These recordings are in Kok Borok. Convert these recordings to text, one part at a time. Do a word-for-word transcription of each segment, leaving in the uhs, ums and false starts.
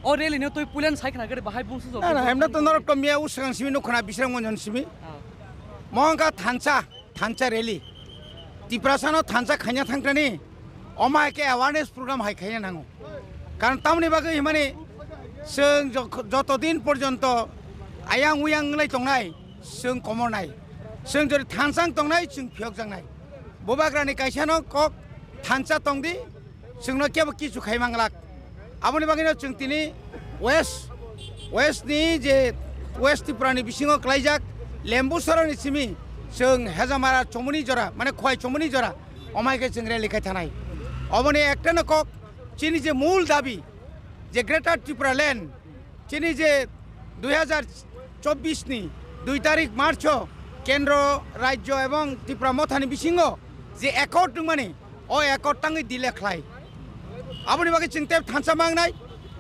O rally no twi pulen sai khna gari bahai bung sujok. Na, na, hemda to norok to miya usang simi nukhna Bisram Gunjon simi. Ah. Mongka thansa, thansa rally. Tiprasa no thansa khanya thangtani. Oma ke awareness program hai khanya nango. Karon tamni bagwi himani seng jok-, joto din porjonto ayang uyang nglai tongnai seng komornai. Seng jori thansang tongnai seng phiyok jangnai. Bubagrani kaisa no kok thansa tongdi. Chwngno kebo kichu khai manglak. Aboni bagwino chwng tini West, West ni je West Tripura ni bisingo klaijak Lembusorani simi chwng Hejamara chomoni jora, mane Khowai chomoni jora, omai khe chwng rally khai thanai. Oboni ekta no kok chini je mul dabi je Greater Tripura Land, chini je dui hajar chobbish ni dui tarik March o kendro, rajyo ebong Tripura mothani bisingo je accord wngmani, o accord tangwi delay khlai. Aboni bagwi chwng tei thansa mangnai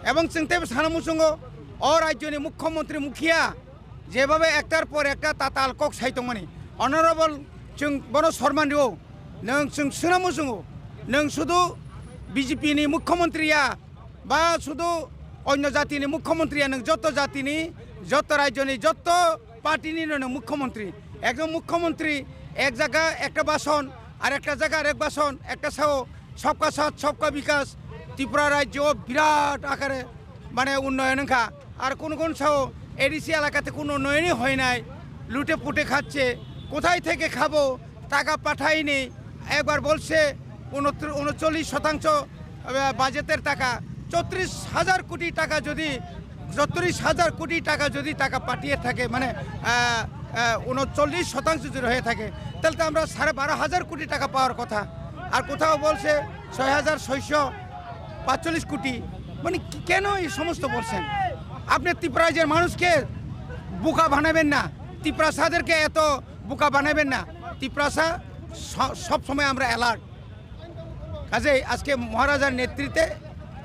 ebong chwng tei sana muchungo o rajyoni mukhyamantri mukhiya jebabe ektar por ekta tatal kok sai tongmani. Honorable chwng bono sorman rio, nwng chwng suna muchungo, nwng sudu B J P ni mukhyamantri ya, ba sudu onyo jatini mukhyamantri ya, nwng joto jatini, joto rajyoni, joto party ni no nwng mukhyamantri. Ekjon mukhyamantri ek jaga ekta bason, ar ekta jaga arek bason, ekta sao sabka sath, sabka bikas, Tripura rajyo birat akare mane unnoyon wngkha. আর কোন কোন সহ এডিসি এলাকাতে কোনো উন্নয়নই হয় নাই, লুটে পুটে খাচ্ছে। কোথায় থেকে খাবো? টাকা পাঠায়নি। একবার বলছে উনত্র-, ঊনচল্লিশ শতাংশ, আহ, বাজেটের টাকা, চৌত্রিশ হাজার কোটি টাকা যদি, চৌত্রিশ হাজার কোটি টাকা যদি টাকা পাঠিয়ে থাকে, মানে, আহ, আহ, ঊনচল্লিশ শতাংশ যদি হয়ে থাকে, তাহলে তো আমরা সাড়ে বারো হাজার কোটি টাকা পাওয়ার কথা। আর কোথাও বলছে ছয় হাজার ছয়শো পাঁচচল্লিশ কোটি। মানে, কি-, কেন এই সমস্ত বলছেন? আপনি ত্রিপুরা রাজ্যের মানুষকে বোকা বানাবেন না, তিপ্রাসাদেরকে এত বোকা বানাবেন না। তিপ্রাসা স-, সব সময় আমরা অ্যালার্ট। কাজেই আজকে মহারাজার নেতৃত্বে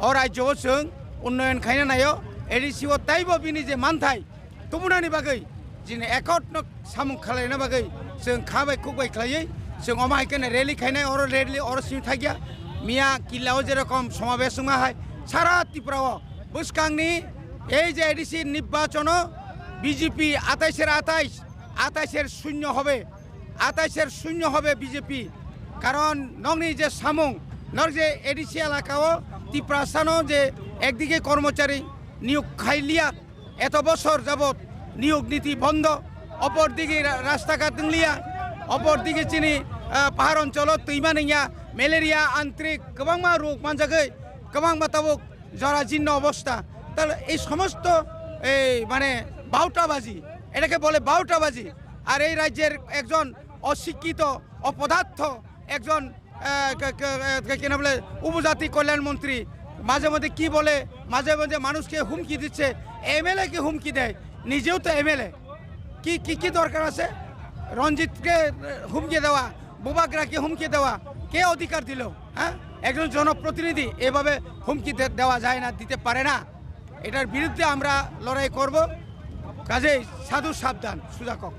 ও রাজ্য ও চং উন্নয়ন খাইনা নাইও, এডিসি ও তাইব বিনি যে মানথাই, Tumunani bagwi, jini accord no samung khwlaina bagwi, chwng kha bai khuk bai khwlaiwi, chwng omo hai kheno rally khainai, oro rally, oro simi thakya. Miya killa o jerokom somabes wngma hai, sara Tripura o bwskangni ei je A D C nirbachon o B J P আটাইশের আটাইশ, আটাইশের শূন্য হবে, আটাইশের শূন্য হবে B J P। কারণ nokni je samung, nok je A D C এলাকা o Tiprasa no je একদিকে কর্মচারী নিয়োগ খাইলিয়া, এত বছর যাবত নিয়োগ নীতি বন্ধ, অপরদিকে রা-, রাস্তাঘাট tongliya, অপরদিকে chini, ah, pahar oncholo twima nangya, malaria, antrik, kwbangma rog manjagwi, kwbangma tabuk jorajinno অবস্থা। তাহলে এই সমস্ত এই মানে বাউটাবাজি, এটাকে বলে বাউটাবাজি। আর এই রাজ্যের একজন অশিক্ষিত, অপদার্থ, একজন, আহ, কে-, কে-, আহ, কে-, কি নাম বলে, উপজাতি কল্যাণ মন্ত্রী মাঝে মধ্যে কি বলে, মাঝে মধ্যে মানুষকে হুমকি দিচ্ছে, এমএলএ কে হুমকি দেয়, নিজেও তো এমএলএ। কি, কি, কি দরকার আছে রঞ্জিতকে, আহ, হুমকি দেওয়া, বুবাগ্রাকে হুমকি দেওয়া? কে অধিকার দিল? হ্যাঁ, একজন জনপ্রতিনিধি এভাবে হুমকি দে-, দেওয়া যায় না, দিতে পারে না। এটার বিরুদ্ধে আমরা লড়াই করব। কাজেই সাধু সাবধান, সুজা কক।